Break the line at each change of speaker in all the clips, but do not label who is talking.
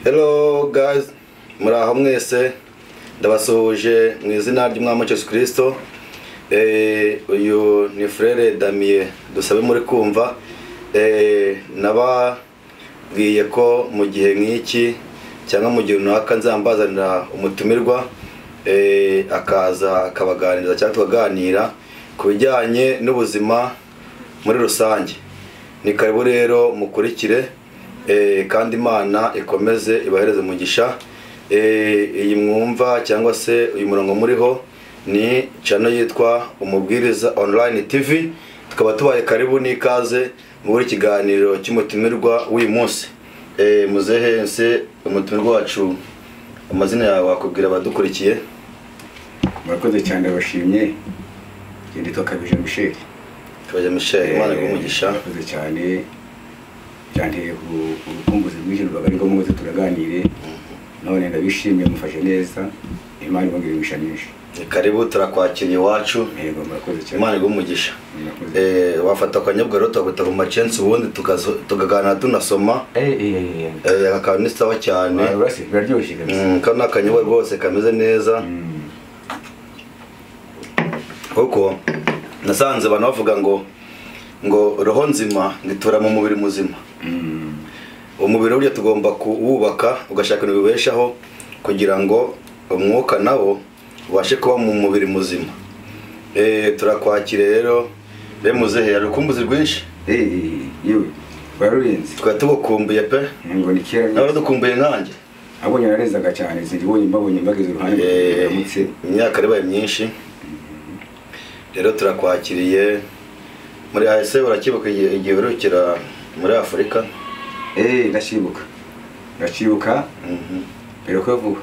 Hello guys, muraho mwese, ndabasuhuje mu izina ry'Umwami Yesu Kristo. Uyu ni Frere Damien dusabe muri kumva. Nababwiye ko mu gihe nk'iki cyangwa mu gihe runaka nzambazanira umutumirwa, akaza akabaganiriza cyangwa tukaganira ku bijyanye n'ubuzima muri rusange. Ni karibu rero mukurikire, kandi Imana ikomeze ibahereze umugisha. Iyi mwumva cyangwa se uyu murongo muriho ni channel yitwa Umubwiriza Online TV. Tukaba tubaye karibu n'ikaze muri kiganiro cy'umutumirwa w'uyu munsi. Muzehe nse umutumirwa wacu, amazina yawe wakubwira abadukurikiye?
Murakoze cyane, abashimye. Nitwa Kabeja Michel.
Kabeja Michel, Imana iguhe umugisha.
Murakoze cyane, cyane urukumbuzi rwinshi rwabaga ari ngombwa ngo turaganire. None ndabishimiye, mufashe neza, Imana ibongere imigisha myinshi.
Karibu, turakwakiriye iwacu.
Yego, murakoze cyane.
Imana iguhe umugisha. Wafata akanyabwa rero tukaguta mu macensi, ubundi tukaganira tunasoma. Akaba ni sawa cyane.
Biraryoshye kabisa.
Kano akanyabwa rwose kameze neza. Kuko nasanze abantu bavuga ngo roho nzima ngitura mu mubiri muzima. Umubiri burya tugomba kuwubaka, ugashaka ibintu bibeshaho kugira ngo umwuka nawo ubashe kuba mu mubiri muzima. Turakwakira rero. Muzehe, urukumbuzi rwinshi.
Yewe barurenze.
Twari tugukumbuye pe.
Ngo ni kera.
Nawe dukumbuye nkanjye.
Abonye narenzaga cyane, sindibonye mbabonye mbageze uruhande
ndamutse. Imyaka ribaye myinshi. Rero turakwakiriye muri ASE. Urakibuka igihe uherukira muri Afurika?
Ndashibuka. Ndashibuka. Mbere vuba.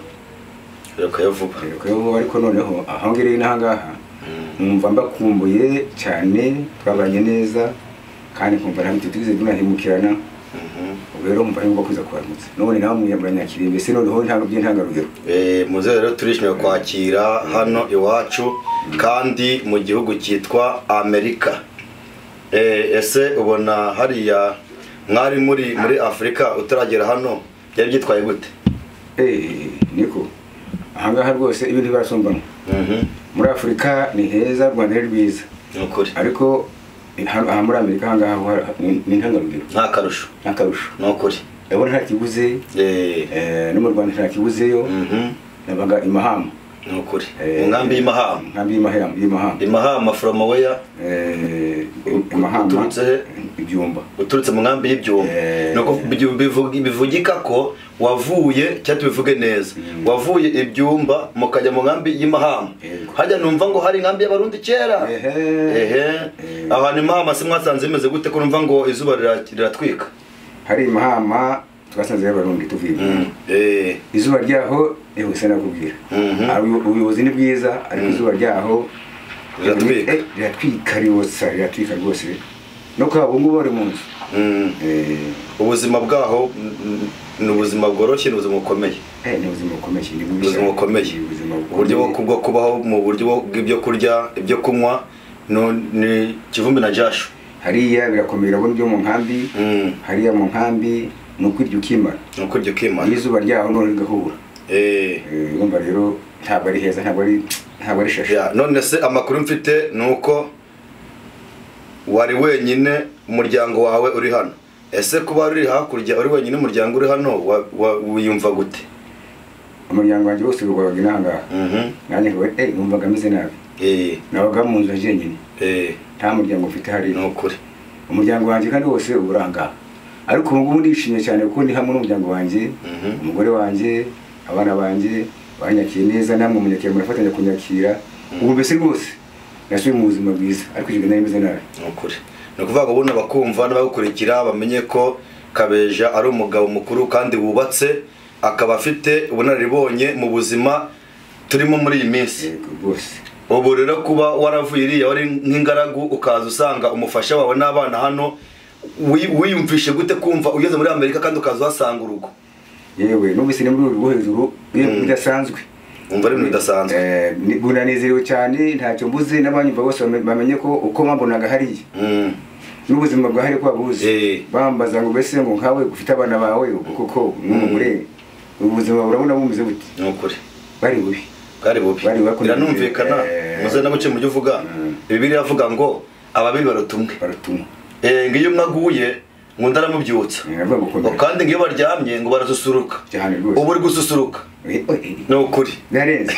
Mbere vuba.
Mbere vuba, ariko noneho aho ngereye n'ahangaha numva mbakumbuye cyane, twabanye neza kandi nkumva nta tutigeze tunahemukirana. Ubwo rero mva ngomba kuza kuramutsa. None nawe muyamuranyakiriye mbese noneho nta by'intangarugero.
Muze rero turishimiye kwakira hano iwacu kandi mu gihugu cyitwa Amerika. Ese ubona hariya mwari muri Afurika utaragera hano byari byitwaye gute?
Niko ahangaha rwose ibintu birasumbana. Muri Afurika ni heza, Rwanda ni rwiza.
Nukuri.
Ariko aha muri Amerika ahangaha ni intangarugero.
Nta karusho.
Nta karusho.
Nukuri.
Ndabona nta kibuze. No mu Rwanda nta kibuzeyo. Nabaga i Mahama.
Nukuri. Mu nkambi y'Imahama.
Nkambi y'Imahama.
Imahama from where?
Imahama.
Uturutse
Ibyumba.
Uturutse mu nkambi y'Ibyumba. Nuko bivugika ko wavuye, cyangwa tubivuge neza, wavuye Ibyumba mukajya mu nkambi y'Imahama. Hajya numva ngo hari inkambi y'Abarundi kera. Ahantu Imahama se mwasanze imeze gute ko numva ngo izuba riratwika?
Hari Imahama twasanze y'Abarundi tuvuye. Izuba ryaho ehose nakubwira. Ubuyobozi ni bwiza, ariko izuba ryaho
riratwika.
Riratwika rwose, riratwika rwose. No kwa bungu bari mu nzu.
Ubuzima bwaho ni ubuzima bworoshye, ni ubuzima bukomeye.
Ni ubuzima bukomeye, ni
ubuzima bukomeye. Uburyo bwo kubaho mu buryo bw'ibyo kurya, ibyo kunywa ni kivumbi na jasho.
Hariya birakomera ubona ibyo mu nkambi. Hariya mu nkambi ni ukwirya ukimara.
Ni ukwirya ukimara.
Izuba ryaho none rigahura. Urumva rero ntabwo ari heza, ntabwo ari shashe.
None se amakuru mfite nuko wari wenyine umuryango wawe uri hano. Ese kuba uri hakurya uri wenyine umuryango uri hano wiyumva gute?
Umuryango wanjye wose urwaga inanga. Nanjye numvaga meze nabi. Nabaga mu nzu jenyine. Nta muryango mfite hari.
Nukuri.
Umuryango wanjye kandi wose uranga. Ariko ubu ngubu ndishimye cyane kuko ndi hamwe n'umuryango wanjye, umugore wanjye, abana banjye banyakiye neza, namwe munyakira murafatanya kunyakira. Ubu mbese rwose nasubiye mu buzima bwiza, ariko ibyo nari meze nabi.
Nukuri. Ni ukuvuga ngo buno bakumva n'abagukurikira bamenye ko Kabeja ari umugabo mukuru kandi wubatse, akaba afite ubunararibonye mu buzima turimo muri iyi minsi.
Rwose.
Ubu rero kuba waravuye iriya wari nk'ingaragu ukaza usanga umufasha wawe n'abana hano, wiyumvishe gute kumva ugeze muri Amerika kandi ukaza uhasanga urugo?
Yewe numvise ni muri rwo hejuru bidasanzwe.
Umva ari bidasanzwe.
Bunanezerewe cyane, ntacyo mbuze, n'abanyumva bose bamenye ko uko mbabonaga hariya. N'ubuzima bwa hari kwa buzi. Bambaza ngo bese ngo nkawe ufite abana bawe kuko n'umugore Ubuzima urabona bumeze bute?
Ni ukuri.
Bari bubi.
Bwari bubi. Biranumvikana. Muze nabuce mu byo uvuga. Bibiliya iravuga ngo ababiri barutumwe.
Barutumwe.
Ngiyo umwe aguye ngo undi aramubyutsa. Kandi ngiyo baryamye ngo barasusuruka. Ubu uri gususuruka. Ni ukuri.
Birarenze.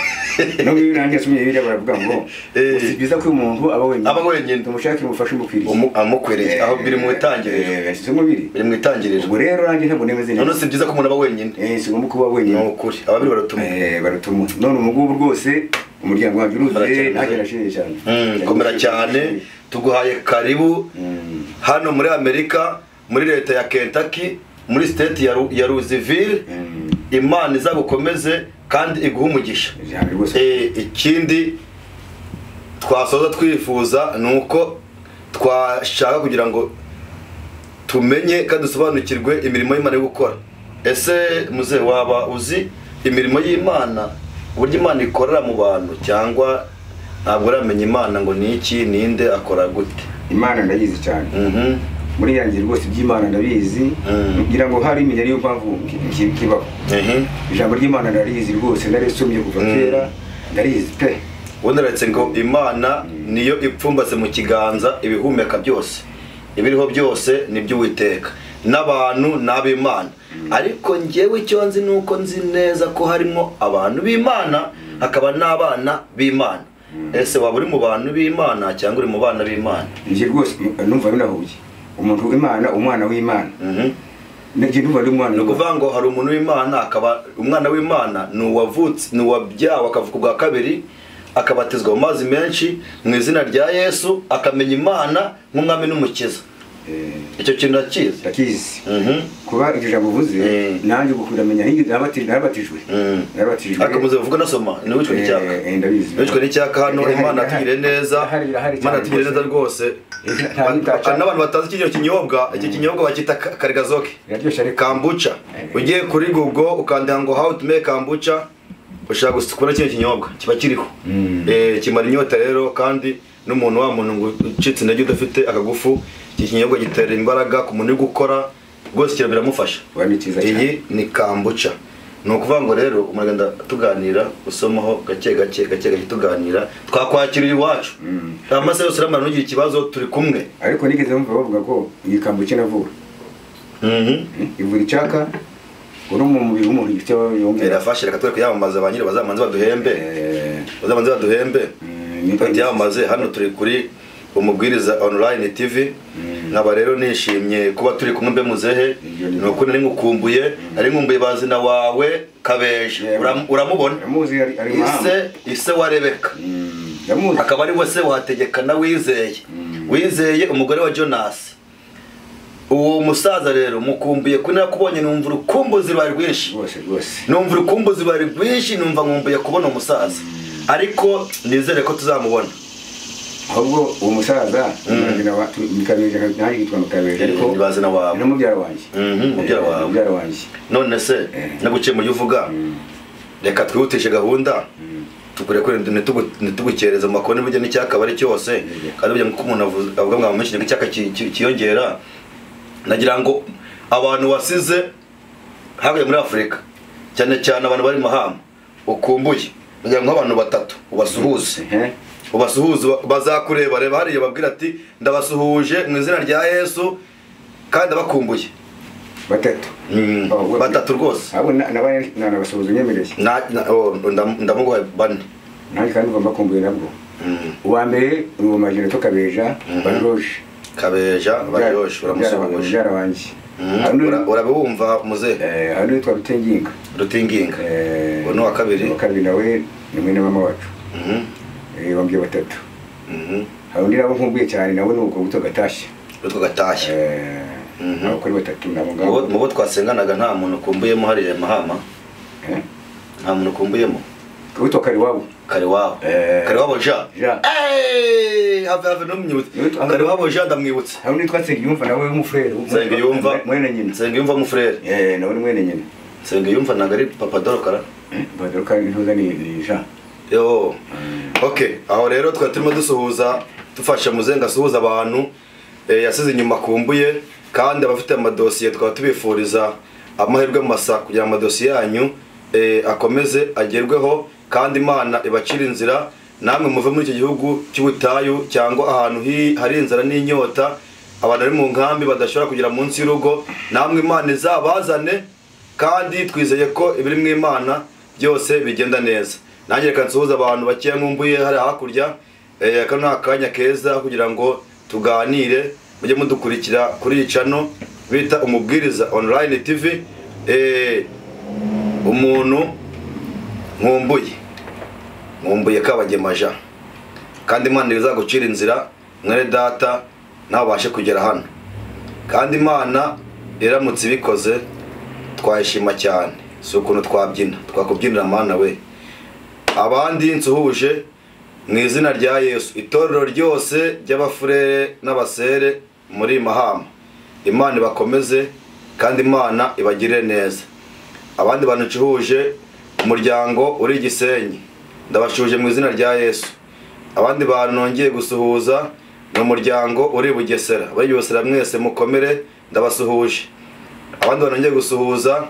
No birangiye asomye Bibiliya baravuga ngo si byiza ko umuntu aba wenyine.
Aba wenyine.
Tumushakire umufasha umukwiriye.
Amukwiriye. Aho biri mu itangiriro.
Si mubiri.
Biri mu itangiriro.
Ubwo rero nanjye ntabwo nemeze neza.
None si byiza ko umuntu aba wenyine.
Si ngombwa kuba wenyine.
Ni ukuri. Ababiri barutumwe.
Barutumwe. None ubu ngubu rwose umuryango wanjye uruzuye ntacyo nashimye cyane.
Komera cyane. Tuguhaye karibu hano muri Amerika, muri leta ya Kentucky, muri state ya Louisville. Imana izagukomeze kandi iguhe umugisha. Ikindi twasoza twifuza nuko twashaka kugira ngo tumenye kandi dusobanukirwe imirimo y'Imana yo gukora. Ese muze waba uzi imirimo y'Imana, uburyo Imana ikorera mu bantu, cyangwa ntabwo uramenya Imana ngo ni iki, ninde, akora gute?
Imana ndayizi cyane. Muri yanjye rwose iby'Imana ndabizi, ngira ngo hari imenya niyo mpamvu kibaho. Ijambo ry'Imana ndarizi rwose, narisomye kuva kera, ndarizi pe.
Wonderetse ngo Imana niyo ipfumbase mu kiganza ibihumeka byose, ibiriho byose nibyo Uwiteka, n'abantu n'ab'Imana. Ariko njyewe icyo nzi nuko nzi neza ko harimo abantu b'Imana hakaba n'abana b'Imana. Ese waba uri mu bantu b'Imana cyangwa uri mu bana b'Imana?
Njye rwose numva binahuye. Umuntu w'Imana, umwana w'Imana. Njye numva ndi umwana.
Ni ukuvuga ngo hari umuntu w'Imana akaba umwana w'Imana ni uwavutse, ni uwabyawe akavuka ubwa kabiri, akabatizwa mu mazi menshi mu izina rya Yesu, akamenya Imana nk'umwami n'umukiza. Icyo kintu ndakizi.
Ndakizi. Kuba iryo jambo uvuze nanjye ubukuramenya narabatijwe. Narabatijwe.
Ariko muze uvuga nasoma ni wicwe n'icyaka.
Ndabizi.
Wicwe n'icyaka hano. Imana tugire neza. Imana tugire neza rwose. N'abantu batazi iki kinyobwa, iki kinyobwa bakita karigazoke. Kombucha. Ugiye kuri Google ukandika ngo how to make kombucha, ushaka gukora kino kinyobwa kiba kiriho. Kimara inyota rero, kandi n'umuntu wa muntu ngo ucitse intege udafite akagufu, iki kinyobwa gitera imbaraga ku muntu uri gukora rwose, biramufasha. Iyi ni kombucha. Ni ukuvuga ngo rero umuragenda tuganira usomaho gake gake gake gake tuganira, twakwakira iwacu. Amasaha yose uramara ntugire ikibazo, turi kumwe.
Ariko nigeze numva bavuga ko iyi kombucha inavura. Ivura icyaka uri mu mubiri w'umuntu icyo yongera.
Irafasha. Reka twe kuyamamaza ba nyiri bazamanze baduhembe. Bazamanze baduhembe. Tuyamamaze hano turi kuri Umubwiriza Online TV. Nkaba rero nishimye kuba turi kumwe mbe muzehe. Nuko nari ngukumbuye, nari nkumbuye bazina wawe Kabeje. Uramubona?
Ndamuzi, ari
mama. Ise wa Rebeka.
Ndamuzi.
Akaba ari we se wategeka na Wizeye. Wizeye umugore wa Jonas. Uwo musaza rero mukumbuye ko nakubonye numva urukumbuzi rwari rwinshi.
Rwose rwose.
Numva urukumbuzi rwari rwinshi, numva nkumbuye kubona umusaza. Ariko nizere ko tuzamubona.
Ahubwo uwo musaza Kabeje, nanjye yitwa Kabeje, ariko
nibazina wawe.
Ni mubyara wanjye.
Mubyara wawe.
Mubyara wanjye.
None se naguciye mu uvuga, reka twihutishe gahunda. Tukurekure ntitugukereze mu makoni burya n'icyaka bari cyose, kandi burya nkuko umuntu avuga ngo amenshi n'icyaka kiyongera. Nagira ngo abantu wasize hakurya muri Afurika, cyane cyane abantu bari mahama ukumbuye, nagira ngo abantu batatu ubasuhuze. Ubasuhuze bazakureba, reba hariya babwira ati ndabasuhuje mu izina rya Yesu kandi abakumbuye.
Batatu.
Batatu rwose.
Abo nabasuhuza nyemereye.
Ndamuguha bane.
Nanjye kandi ngomba kumbuye nabwo. Uwa mbere uwo Majoro Kabeja Baroje.
Kabeja Baroje uramusuhuje.
Mubyara wanjye.
Urabumva muze?
Hano yitwa Rutinginga.
Rutinginga. Uwo ni uwa kabiri.
Uwa kabiri nawe ni mwene mama wacu. Bambwiye batatu. Hari undi nabo nkumbuye cyane nawe nuko guto Gatashya.
Guto Gatashya.
Abo kuri batatu nabo ngabo.
Mubo twasenganaga nta muntu ukumbuyemo hariya mahama. Nta muntu ukumbuyemo.
Guto Kariwabo.
Kariwabo. Kariwabo Jean. Have numnyibutse. Kariwabo Jean ndamwibutse.
Hari undi twa Nsengiyumva nawe w'umufrere.
Nsengiyumva.
Mwene nyina.
Nsengiyumva mufrere.
Nawe ni mwene nyina.
Nsengiyumva ntabwo ari Papa Dorokara.
Papa Dorokara intuza ni Jean.
Yo. Okay, aho rero twari turimo dusuhuza, dufasha muzenga asuhuza abantu yasize inyuma akumbuye, kandi abafite amadosiye twaba tubifuriza Amahirwe masa kugira ngo amadosiye yanyu akomeze agerweho, kandi Imana ibacire inzira, namwe muve muri iki gihugu cy'ubutayu cyangwa ahantu hari inzara n'inyota, abantu bari mu nkambi badashobora kugera munsi y'urugo, namwe Imana izabazane, kandi twizeye ko ibiri mu Imana byose bigenda neza. Nanjye reka nsuhuze abantu bakeya nkumbuye hari hakurya, aka ni akanya keza kugira ngo tuganire, mujye mudukurikira kuri iyi channel bita Umubwiriza Online TV. Umuntu nkumbuye Kabagema, kandi Imana izagucira inzira mwene data nawe ubashe kugera hano, kandi Imana iramutse ibikoze twayishima cyane, si ukuntu twabyina twakubyinira Mana we. Abandi nsuhuje mu izina rya Yesu, itorero ryose ry'abafurere n'abasere muri Mahama, Imana ibakomeze kandi Imana ibagirire neza. Abandi bantu nsuhuje, umuryango uri Gisenyi, ndabashuje mu izina rya Yesu. Abandi bantu nongeye gusuhuza ni umuryango uri Bugesera, abari Bugesera mwese mukomere, ndabasuhuje. Abandi bantu nongeye gusuhuza,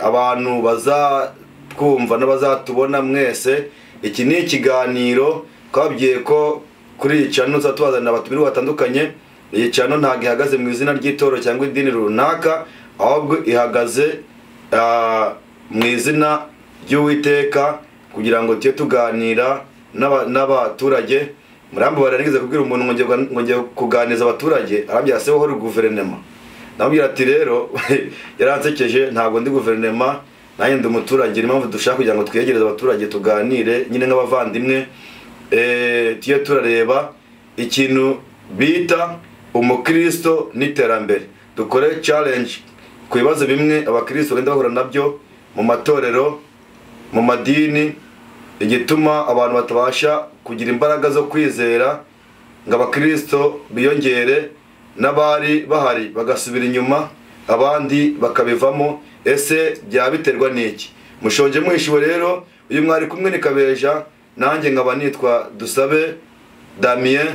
abantu bazatwumva n'abazatubona mwese, iki ni ikiganiro twabwiye ko kuri iyi channel tuzatubazanira abatumirwa batandukanye. Iyi channel ntabwo ihagaze mu izina ry'itorero cyangwa idini runaka, ahubwo ihagaze mu izina ry'Uwiteka, kugira ngo tujye tuganira n'abaturage. Murambo bararigeze kubwira umuntu ngo ngiye kuganiriza abaturage, arambwira se wowe uri guverinoma. Ndamubwira ati rero yaransekeje, ntabwo ndi guverinoma, nanjye ndi umuturage. Niyo mpamvu dushaka kugira ngo twiyegereze abaturage, tuganire nyine nk'abavandimwe, tujye turareba ikintu bita umukristo n'iterambere, dukore challenge ku bibazo bimwe abakristo bagenda bahura nabyo mu matorero, mu madini, igituma abantu batabasha kugira imbaraga zo kwizera ngo abakristo biyongere, n'abari bahari bagasubira inyuma, abandi bakabivamo. Ese byaba biterwa n'iki? Mushonje mwishiwe rero. Uyu mwari kumwe ni Kabeja, nanjye nkaba nitwa Dusabe Damien.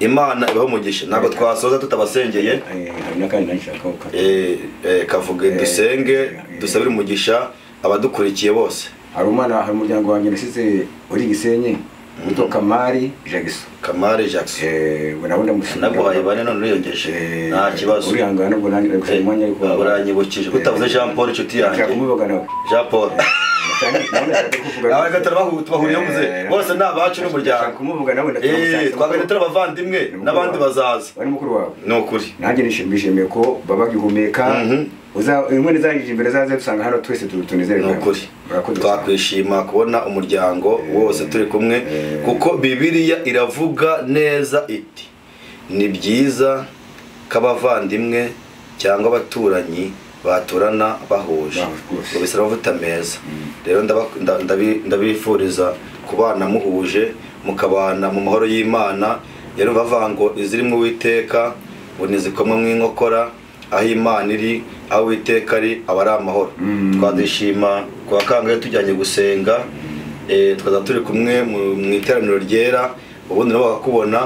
Imana ibahe umugisha. Ntabwo twasoza tutabasengeye.
Hari n'akandi nashaka
Kavuge dusenge, dusabire umugisha abadukurikiye bose.
Hari umwana, hari umuryango wanjye nasize uri Gisenyi witwa Kamari Jackson.
Kamari Jackson.
Nawe ndamushimira.
Naguhaye bane none uriyongeje. Nta kibazo.
Urihangana ubwo nanjye ndagusaba umwanya, ariko
uranyibukije utavuze Jean Paul inshuti yanjye.
Nshaka kumuvuga nawe.
Jean Paul. Nawe gatara bahuriye muze. Bose ni abacu n'umuryango.
Nshaka kumuvuga nawe.
Twaganye turi abavandimwe n'abandi bazaza.
Wari mukuru wawe.
Ni ukuri.
Nanjye nishimiye ko baba bagihumeka. Imwe nizarije imbere zaze dusanga hano twese tunezererwa.
Ni ukuri. Twakwishima kubona umuryango wose turi kumwe, kuko Bibiliya iravuga neza iti ni byiza ko abavandimwe cyangwa abaturanyi baturana bahuje, ngo bisaba amavuta meza. Rero ndabifuriza kubana muhuje, mukabana mu mahoro y'Imana. Rero bavuga ngo iziri mu Uwiteka ngo ntizikomwe mu inkokora, aho Imana iri, aho Uwiteka ari, aba ari amahoro. Twadishima kuwa kangahe tujyanye gusenga, tukaza turi kumwe mu iteraniro ryera, ubundi nabo bakakubona,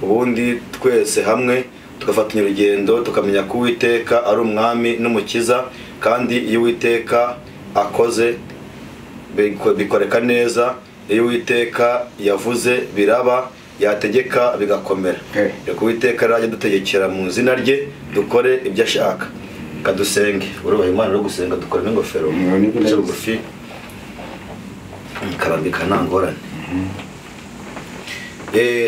ubundi twese hamwe tugafatanya urugendo, tukamenya ko Uwiteka ari umwami n'umukiza, kandi iyo Uwiteka akoze bikoreka neza, iyo Uwiteka yavuze biraba, yategeka bigakomera. Reka Uwiteka rajye dutegekera mu izina rye, dukore ibyo ashaka. Kadusenge. Urubaha Imana no gusenga, dukora n'ingofero bugufi karambika nta ngorane.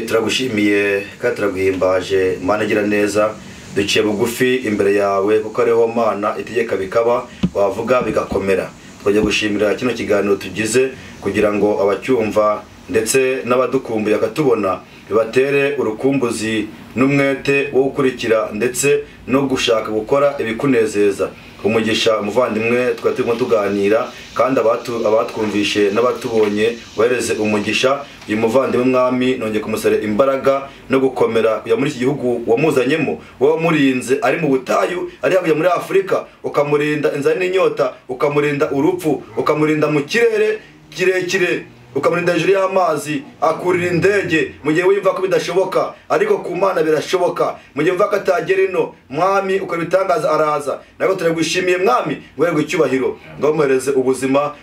Turagushimiye kandi turaguhimbaje Mana igira neza, duciye bugufi imbere yawe kuko ariho Mana itegeka bikaba, wavuga bigakomera. Twajya gushimira kino kiganiro tugize kugira ngo abacyumva ndetse n'abadukumbuye akatubona bibatere urukumbuzi n'umwete wo gukurikira ndetse no gushaka gukora ibikunezeza. Umugisha umuvandimwe twari turimo tuganira, kandi abatwumvishe n'abatubonye bohereze umugisha. Uyu muvandimwe mwami nongeye kumusaba imbaraga no gukomera kujya muri iki gihugu wamuzanyemo, wowe wamurinze ari mu butayu, ari hakurya muri Afurika, ukamurinda inzara n'inyota, ukamurinda urupfu, ukamurinda mu kirere kirekire ukamurinda hejuru y'amazi, akurira indege mu gihe wiyumva ko bidashoboka, ariko ku Mana birashoboka. Mu gihe wumva ko atagera ino, Mwami ukora ibitangaza araza. Ntabwo turagushimiye Mwami, ngo icyubahiro, ngo umuhereze ubuzima,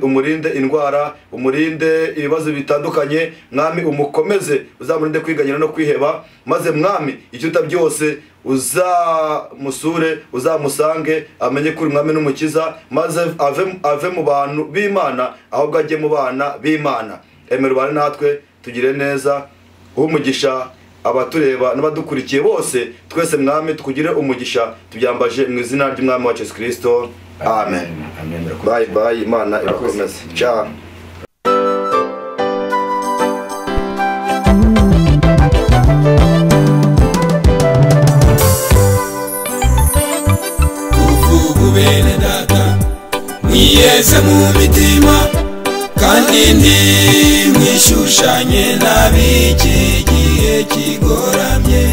umurinde indwara, umurinde ibibazo bitandukanye, Mwami umukomeze, uzamurinde kwiganyira no kwiheba, maze Mwami ikiruta byose uzamusure, uzamusange, amenye ko uri Mwami n'Umukiza, maze ave mu bantu b'Imana ahubwo ajye mu bana b'Imana. Emera ubane natwe, tugire neza, uhe umugisha abatureba n'abadukurikiye bose, twese Mwami tukugire umugisha, tubyambaje mu izina ry'Umwami wacu Yesu Kristo, amen. Bye bye, Imana irakomeze. Ciao.
Bene data mwiyeze mu mitima kandi ntimwishushanye n'ab'iki gihe kigoramye.